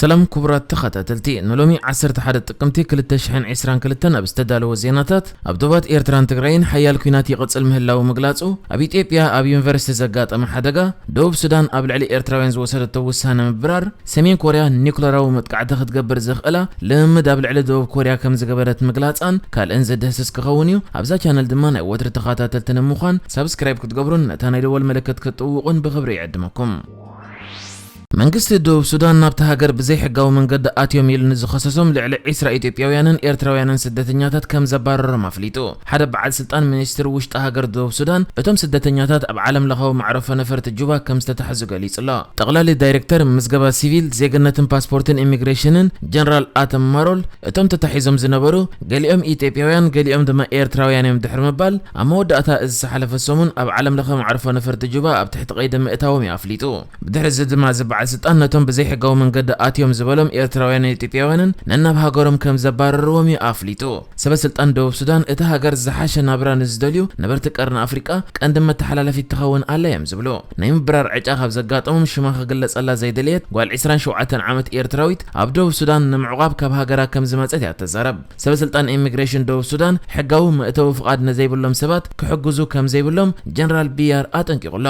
ሰላም ክቡራት ተኸታተልቲ፣ ንሎሚ ዓሰርተ ሓደ ጥቅምቲ ክልተ ሽሕን ዕስራን ክልተን ኣብ ዝተዳለወ ዜናታት፣ ኣብ ዶባት ኤርትራን ትግራይን ሓያል ኲናት ይቕጽል ምህላዉ ምግላጹ፣ ኣብ ኢትዮጵያ ኣብ ዩኒቨርሲቲ ዘጋጠመ ሓደጋ፣ ደቡብ ሱዳን ኣብ ልዕሊ ኤርትራውያን ዝወሰደቶ ውሳነ ምብራር፣ ሰሜን ኮርያ ኒኩለራዊ መጥቃዕቲ ክትገብር ዘኽእላ ልምምድ ኣብ ልዕሊ ደቡብ ኮርያ ከም ዝገበረት ምግላጻን ካልእን ዘድህስስ ክኸውን እዩ። ኣብዛ ቻነል ድማ ናይ ወትሪ ተኸታተልቲ ንምዃን ሳብስክራይብ ክትገብሩን ነታ ናይ ደወል ምልክት ክትጥውቑን ብኽብሪ ይዕድመኩም። መንግስቲ ደቡብ ሱዳን ናብታ ሃገር ብዘይሕጋዊ መንገዲ ኣትዮም ኢሉ ንዝኸሰሶም ልዕሊ ዕስራ ኢትዮጵያውያንን ኤርትራውያንን ስደተኛታት ከም ዘባረሮም ኣፍሊጡ። ሓደ በዓል ስልጣን ሚኒስትሪ ውሽጢ ሃገር ደቡብ ሱዳን፣ እቶም ስደተኛታት ኣብ ዓለም ለኻዊ መዕረፎ ነፈርቲ ጁባ ከም ዝተታሕዙ ገሊጹ ኣሎ። ጠቕላሊ ዳይሬክተር ምዝገባ ሲቪል፣ ዜግነትን ፓስፖርትን ኢሚግሬሽንን ጀነራል ኣተም ማሮል፣ እቶም ተታሒዞም ዝነበሩ ገሊኦም ኢትዮጵያውያን፣ ገሊኦም ድማ ኤርትራውያን እዮም ድሕሪ ምባል፣ ኣብ መወዳእታ እዚ ዝሓለፈ ሰሙን ኣብ ዓለም ለኸ መዕረፎ ነፈርቲ ጁባ ኣብ ትሕቲ ቀይዲ ምእታዎም እዩ ኣፍሊጡ። ብድሕሪ እዚ ድማ እዚ በዓል ስልጣን ነቶም ብዘይሕጋዊ መንገዲ ኣትዮም ዝበሎም ኤርትራውያንን ኢትዮጵያውያንን ነናብ ሃገሮም ከም ዘባረርዎም እዩ ኣፍሊጡ። ሰበ ስልጣን ደቡብ ሱዳን፣ እታ ሃገር ዝሓሸ ናብራ ንዝደልዩ ነበርቲ ቀርኒ ኣፍሪቃ ቀንዲ መተሓላለፊት ትኸውን ኣላ እዮም ዝብሉ። ናይ ምብራር ዕጫ ካብ ዘጋጠሞም ሽማ ክግለጸላ ዘይደለየት ጓል ዕስራን ሸውዓተን ዓመት ኤርትራዊት ኣብ ደቡብ ሱዳን ንምዕቋብ ካብ ሃገራ ከም ዝመጸት እያ ተዛረብ። ሰበ ስልጣን ኢሚግሬሽን ደቡብ ሱዳን ሕጋዊ መእተዊ ፍቓድ ንዘይብሎም ሰባት ክሕግዙ ከም ዘይብሎም ጀነራል ቢያር ኣጠንቂቑ ኣሎ።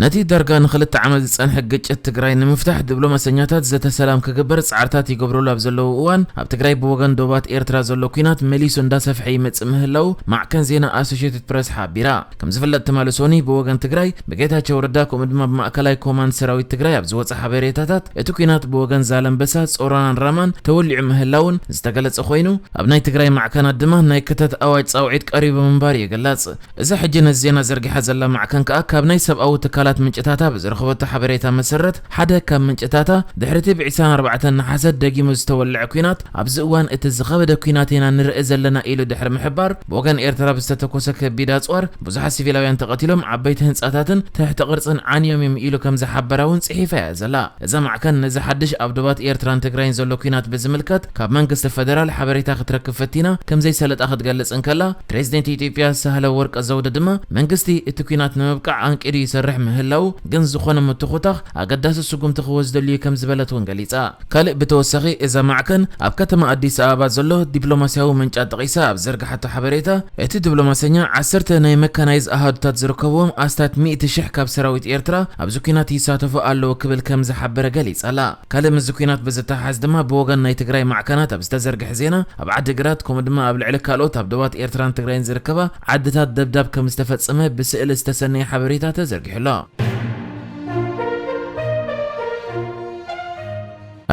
ነቲ ዳርጋ ንኽልተ ዓመት ዝጸንሐ ግጭት ትግራይ ንምፍታሕ ዲፕሎማሰኛታት ዘተ ሰላም ክግበር ጻዕርታት ይገብሩሉ ኣብ ዘለዉ እዋን፣ ኣብ ትግራይ ብወገን ዶባት ኤርትራ ዘሎ ኲናት መሊሱ እንዳሰፍሐ ይመጽእ ምህላዉ ማዕከን ዜና ኣሶሼትድ ፕረስ ሓቢራ። ከም ዝፍለጥ ትማሊ ሶኒ ብወገን ትግራይ ብጌታቸው ረዳ ከምኡ ድማ ብማእከላይ ኮማንድ ሰራዊት ትግራይ ኣብ ዝወጸ ሓበሬታታት፣ እቲ ኲናት ብወገን ዛላምበሳ፣ ጾሮናን ራማን ተወሊዑ ምህላዉን ዝተገለጸ ኮይኑ፣ ኣብ ናይ ትግራይ ማዕከናት ድማ ናይ ክተት ኣዋጅ ጻውዒት ቀሪቡ ምንባሩ ይግለጽ። እዛ ሕጂ ነዚ ዜና ዘርጊሓ ዘላ ማዕከን ከኣ ካብ ናይ ሰብኣዊ ትካላት ምንጭታታ ብዝረኸበቶ ሓበሬታ መሰረት፣ ሓደ ካብ ምንጭታታ ድሕሪ እቲ ብ ዕስራን ኣርባዕተን ነሓሰ ደጊሙ ዝተወልዐ ኲናት ኣብዚ እዋን እቲ ዝኸበደ ኲናት ኢና ንርኢ ዘለና ኢሉ ድሕሪ ምሕባር፣ ብወገን ኤርትራ ብዝተተኮሰ ከቢድ ኣጽዋር ብዙሓት ሲቪላውያን ተቐቲሎም፣ ዓበይቲ ህንጻታትን ትሕቲ ቅርጽን ዓንዮም እዮም ኢሉ ከም ዝሓበራ እውን ጽሒፋ እያ ዘላ። እዛ ማዕከን ነዚ ሓድሽ ኣብ ዶባት ኤርትራን ትግራይን ዘሎ ኲናት ብዝምልከት ካብ መንግስቲ ፈደራል ሓበሬታ ክትረክብ ፈቲና ከም ዘይሰለጣ ክትገልጽ እንከላ፣ ፕሬዝደንት ኢትዮጵያ ሳህለ ወርቀ ዘውደ ድማ መንግስቲ እቲ ኲናት ንምብቃዕ ኣንቂዱ ይሰርሕ ምህላው ግን ዝኾነ ምትኹታኽ ኣገዳሲ ስጉምቲ ክወስደሉ እዩ ከም ዝበለት እውን ገሊጻ። ካልእ ብተወሳኺ እዛ ማዕከን ኣብ ከተማ ኣዲስ ኣበባ ዘሎ ዲፕሎማስያዊ ምንጫ ጠቒሳ ኣብ ዘርግሓቶ ሓበሬታ፣ እቲ ዲፕሎማሰኛ ዓሰርተ ናይ መካናይዝ ኣሃዱታት ዝርከብዎም ኣስታት ሚእቲ ሽሕ ካብ ሰራዊት ኤርትራ ኣብዚ ኲናት ይሳተፉ ኣለዉ ክብል ከም ዝሓበረ ገሊጻ ኣላ። ካልእ ምስዚ ኲናት ብዝተሓሓዝ ድማ ብወገን ናይ ትግራይ ማዕከናት ኣብ ዝተዘርግሐ ዜና፣ ኣብ ዓዲግራት ከምኡ ድማ ኣብ ልዕሊ ካልኦት ኣብ ዶባት ኤርትራን ትግራይን ዝርከባ ዓድታት ደብዳብ ከም ዝተፈጸመ ብስእሊ ዝተሰነየ ሓበሬታ ተዘርጊሑ ኣሎ።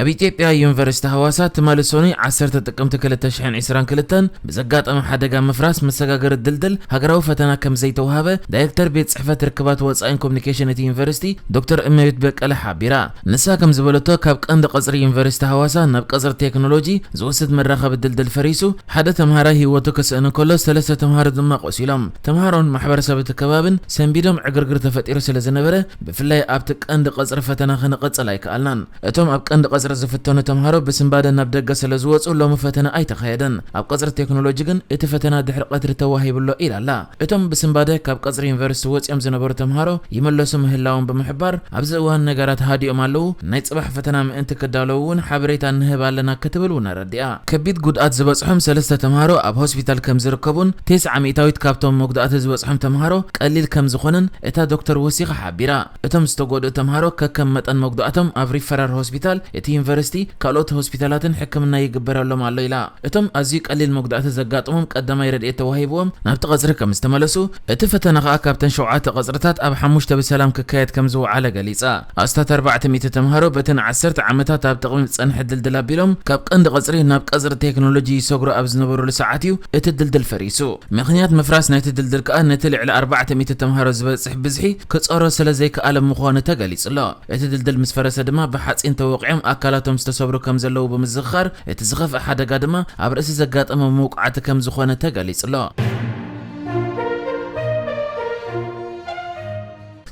ኣብ ኢትዮጵያ ዩኒቨርሲቲ ሃዋሳ ትማሊ ሶኒ ዓሰርተ ጥቅምቲ ክልተ ሽሕን ዕስራን ክልተን ብዘጋጠመ ሓደጋ ምፍራስ መሰጋገሪ ድልድል ሃገራዊ ፈተና ከም ዘይተዋሃበ ዳይሬክተር ቤት ጽሕፈት ርክባት ወጻኢን ኮሚኒኬሽን እቲ ዩኒቨርሲቲ ዶክተር እመቤት በቀለ ሓቢራ። ንሳ ከም ዝበለቶ፣ ካብ ቀንዲ ቀጽሪ ዩኒቨርሲቲ ሃዋሳ ናብ ቀጽሪ ቴክኖሎጂ ዝወስድ መራኸቢ ድልድል ፈሪሱ ሓደ ተምሃራይ ህይወቱ ክስእን እንከሎ፣ ሰለስተ ተምሃሮ ድማ ቆሲሎም። ተምሃሮን ማሕበረሰብ እቲ ከባብን ሰንቢዶም ዕግርግር ተፈጢሩ ስለ ዝነበረ፣ ብፍላይ ኣብቲ ቀንዲ ቀጽሪ ፈተና ክንቕጽል ኣይከኣልናን። እቶም ኣብ ቀንዲ ቀጽሪ ዝፍተኑ ተምሃሮ ብስንባደ ናብ ደገ ስለ ዝወጹ፣ ሎሚ ፈተና ኣይተኻየደን። ኣብ ቀጽሪ ቴክኖሎጂ ግን እቲ ፈተና ድሕሪ ቀትሪ ተዋሂቡ ኣሎ ኢላ ኣላ። እቶም ብስንባደ ካብ ቀጽሪ ዩኒቨርሲቲ ወጺኦም ዝነበሩ ተምሃሮ ይመለሱ ምህላዎም ብምሕባር፣ ኣብዚ እዋን ነገራት ሃዲኦም ኣለዉ፣ ናይ ጽባሕ ፈተና ምእንቲ ክዳለዉ እውን ሓበሬታ ንህብ ኣለና ክትብል እውን ኣረዲኣ። ከቢድ ጉድኣት ዝበጽሖም ሰለስተ ተምሃሮ ኣብ ሆስፒታል ከም ዝርከቡን፣ ተስዓ ሚእታዊት ካብቶም መጉዳእቲ ዝበጽሖም ተምሃሮ ቀሊል ከም ዝኾነን እታ ዶክተር ወሲኻ ሓቢራ። እቶም ዝተጎድኡ ተምሃሮ ከከም መጠን መጉዳእቶም ኣብ ሪፈራል ሆስፒታል እቲ ዩኒቨርሲቲ ካልኦት ሆስፒታላትን ሕክምና ይግበረሎም ኣሎ ኢላ። እቶም ኣዝዩ ቀሊል መጉዳእቲ ዘጋጥሞም ቀዳማይ ረድኤት ተዋሂብዎም ናብቲ ቀጽሪ ከም ዝተመለሱ፣ እቲ ፈተና ከኣ ካብተን ሸውዓተ ቀጽርታት ኣብ ሓሙሽተ ብሰላም ክካየድ ከም ዝወዓለ ገሊጻ። ኣስታት ኣርባዕተ ሚእቲ ተምሃሮ በተን ዓሰርተ ዓመታት ኣብ ጥቕሚ ዝጸንሐ ድልድል ኣቢሎም ካብ ቀንዲ ቀጽሪ ናብ ቀጽሪ ቴክኖሎጂ ይሰግሩ ኣብ ዝነበሩሉ ሰዓት እዩ እቲ ድልድል ፈሪሱ። ምኽንያት ምፍራስ ናይቲ ድልድል ከኣ ነቲ ልዕሊ ኣርባዕተ ሚእቲ ተምሃሮ ዝበጽሕ ብዝሒ ክጸሮ ስለ ዘይከኣለ ምዃኑ ተገሊጹ ኣሎ። እቲ ድልድል ምስ ፈረሰ ድማ ብሓጺን ተወቒዖም ኣካላቶም ዝተሰብሩ ከም ዘለዉ ብምዝኽኻር፣ እቲ ዝኸፍአ ሓደጋ ድማ ኣብ ርእሲ ዘጋጠመ መውቃዕቲ ከም ዝኾነ ተገሊጹ ኣሎ።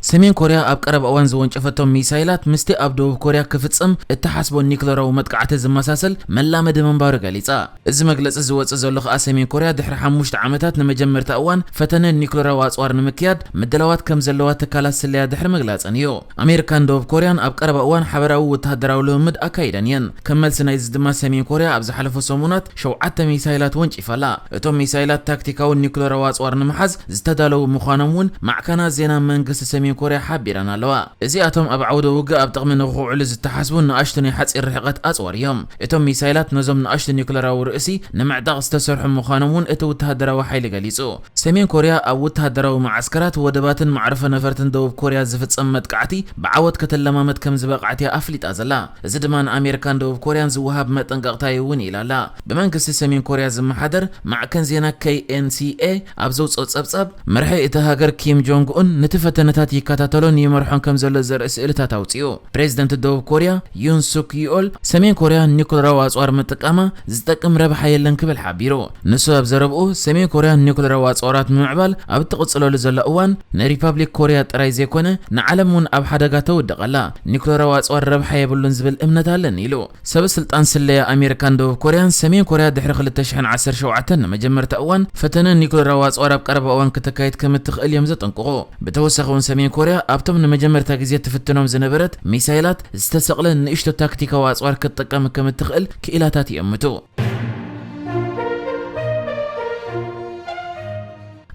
ሰሜን ኮርያ ኣብ ቀረባ እዋን ዝወንጨፈቶም ሚሳይላት ምስቲ ኣብ ደቡብ ኮርያ ክፍጸም እተሓስቦ ኒክለራዊ መጥቃዕቲ ዝመሳሰል መላመዲ ምንባሩ ገሊጻ። እዚ መግለጺ ዝወጽእ ዘሎ ከኣ ሰሜን ኮርያ ድሕሪ ሓሙሽተ ዓመታት ንመጀመርታ እዋን ፈተነ ኒክለራዊ ኣጽዋር ንምክያድ ምድላዋት ከም ዘለዋ ትካላት ስለያ ድሕሪ ምግላጸን እዩ። ኣሜሪካን ደቡብ ኮርያን ኣብ ቀረባ እዋን ሓበራዊ ወተሃደራዊ ልምምድ ኣካይደን እየን። ከም መልሲ ናይዚ ድማ ሰሜን ኮርያ ኣብ ዝሓለፉ ሰሙናት ሸውዓተ ሚሳይላት ወንጪፋ ኣላ። እቶም ሚሳይላት ታክቲካዊ ኒኩለራዊ ኣጽዋር ንምሓዝ ዝተዳለዉ ምዃኖም እውን ማዕከናት ዜና መንግስቲ ሰሜን ኮርያ ሓቢረን ኣለዋ። እዚኣቶም ኣብ ዓውደ ውግእ ኣብ ጥቕሚ ንኽውዕሉ ዝተሓስቡ ንኣሽቱ ናይ ሓጺር ርሕቀት ኣጽዋር እዮም። እቶም ሚሳይላት ነዞም ንኣሽቱ ኒኩለራዊ ርእሲ ንምዕጣቕ ዝተሰርሑ ምዃኖም እውን እቲ ወተሃደራዊ ሓይሊ ገሊጹ። ሰሜን ኮርያ ኣብ ወተሃደራዊ መዓስከራት፣ ወደባትን መዕርፎ ነፈርትን ደቡብ ኮርያ ዝፍጸም መጥቃዕቲ ብዓወት ከተለማመድ ከም ዝበቕዐት እያ ኣፍሊጣ ዘላ። እዚ ድማ ንኣሜሪካን ደቡብ ኮርያን ዝወሃብ መጠንቀቕታ እዩ እውን ኢላ ኣላ። ብመንግስቲ ሰሜን ኮርያ ዝመሓደር ማዕከን ዜና ኬ ኤን ሲ ኤ ኣብ ዘውጽኦ ጸብጻብ፣ መራሒ እታ ሃገር ኪም ጆንግ ኡን ነቲ ፈተነታት ይከታተሎን ይመርሖን ከም ዘሎ ዘርኢ ስእልታት ኣውጺኡ። ፕሬዚደንት ደቡብ ኮርያ ዩን ሱክ ዩኦል፣ ሰሜን ኮርያ ኒኩለራዊ ኣጽዋር ምጥቃማ ዝጠቅም ረብሓ የለን ክብል ሓቢሩ። ንሱ ኣብ ዘረብኡ፣ ሰሜን ኮርያ ኒኩለራዊ ኣጽዋራት ምምዕባል ኣብ እትቕጽለሉ ዘላ እዋን ንሪፓብሊክ ኮርያ ጥራይ ዘይኮነ ንዓለም እውን ኣብ ሓደጋ ተውድቕ ኣላ። ኒኩለራዊ ኣጽዋር ረብሓ የብሉን ዝብል እምነት ኣለኒ ኢሉ። ሰበ ስልጣን ስለያ ኣሜሪካን ደቡብ ኮርያን ሰሜን ኮርያ ድሕሪ ክልተ ሽሕን ዓሰርተ ሸውዓተን ንመጀመርታ እዋን ፈተነ ኒኩለራዊ ኣጽዋር ኣብ ቀረባ እዋን ክተካይድ ከም እትኽእል እዮም ዘጠንቅቑ። ብተወሳኺ እውን ሰሜን ኮርያ ኣብቶም ንመጀመርታ ግዜ ትፍትኖም ዝነበረት ሚሳይላት ዝተሰቕለ ንእሽቶ ታክቲካዊ ኣጽዋር ክትጥቀም ከም እትኽእል ክኢላታት ይእምቱ።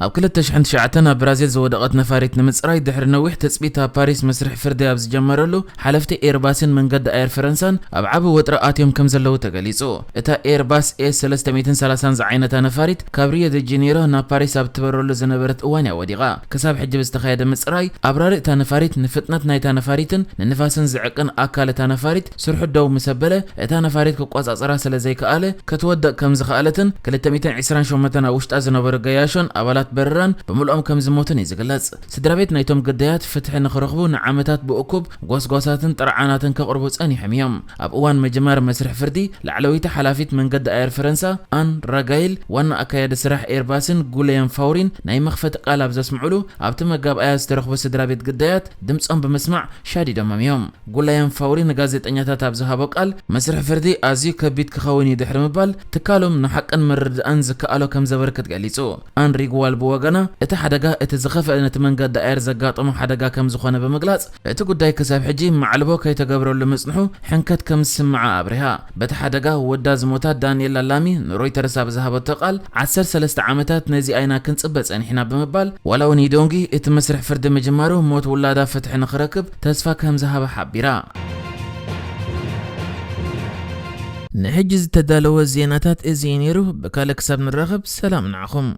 ኣብ ክልተ ሽሕን ትሽዓተን ኣብ ብራዚል ዝወደቐት ነፋሪት ንምጽራይ ድሕሪ ነዊሕ ትጽቢት ኣብ ፓሪስ መስርሕ ፍርዲ ኣብ ዝጀመረሉ፣ ሓለፍቲ ኤርባስን መንገዲ ኣየር ፈረንሳን ኣብ ዓቢ ወጥሪ ኣትዮም ከም ዘለዉ ተገሊጹ። እታ ኤርባስ ኤ ሰለስተ ሚእትን ሰላሳን ዝዓይነታ ነፋሪት ካብ ሪዮ ደ ጄኔሮ ናብ ፓሪስ ኣብ ትበረሉ ዝነበረት እዋን እያ ወዲቓ። ክሳብ ሕጂ ብዝተኻየደ ምጽራይ፣ ኣብራሪ እታ ነፋሪት ንፍጥነት ናይታ ነፋሪትን ንንፋስን ዝዕቅን ኣካል እታ ነፋሪት ስርሑ ደው ምስ ኣበለ፣ እታ ነፋሪት ክቆጻጸራ ስለ ዘይከኣለ፣ ክትወድቕ ከም ዝኸኣለትን ክልተ ሚእትን ዕስራን ሸሞንተን ኣብ ውሽጣ ዝነበሩ ገያሾን ኣባላት በረራን ብምልኦም ከም ዝሞቱን እዩ ዝግለጽ። ስድራ ቤት ናይቶም ግዳያት ፍትሒ ንኽረኽቡ ንዓመታት ብእኩብ ጎስጓሳትን ጥርዓናትን ከቕርቡ ጸኒሖም እዮም። ኣብ እዋን ምጅማር መስርሕ ፍርዲ፣ ላዕለወይቲ ሓላፊት መንገዲ ኣየር ፈረንሳ ኣን ራጋይል፣ ዋና ኣካያዲ ስራሕ ኤርባስን ጉለየም ፋውሪን ናይ መኽፈቲ ቃል ኣብ ዘስምዑሉ፣ ኣብቲ መጋብኣያ ዝተረኽቡ ስድራ ቤት ግዳያት ድምጾም ብምስማዕ ሻዲዶሞም እዮም። ጉላያን ፋውሪ ንጋዜጠኛታት ኣብ ዝሃቦ ቃል፣ መስርሕ ፍርዲ ኣዝዩ ከቢድ ክኸውን እዩ ድሕሪ ምባል፣ ትካሎም ንሓቅን ምርድኣን ዝከኣሎ ከም ዘበርክት ገሊጹ። ኣን ሪግዋል ብወገና፣ እቲ ሓደጋ እቲ ዝኸፍአ ነቲ መንገዲ ኣየር ዘጋጠሞ ሓደጋ ከም ዝኾነ ብምግላጽ፣ እቲ ጉዳይ ክሳብ ሕጂ ማዕልቦ ከይተገብረሉ ምጽንሑ ሕንከት ከም ዝስምዓ ኣብሪሃ። በቲ ሓደጋ ወዳ ዝሞታ ዳንኤላ ላሚ ንሮይተርስ ኣብ ዝሃበቶ ቃል፣ ዓሰርተ ሰለስተ ዓመታት ነዚ ኣይና ክንጽበ ጸኒሕና ብምባል፣ ዋላ እውን ኢዶንጊ እቲ መስርሕ ፍርዲ ምጅማሩ ሞት ውላዳ ፍትሒ ንኽረክብ ተስፋ ከም ዝሃበ ሓቢራ። ንሕጂ ዝተዳለወ ዜናታት እዚ እዩ ነይሩ። ብካልእ ክሳብ ንራኸብ ሰላም ንዓኹም።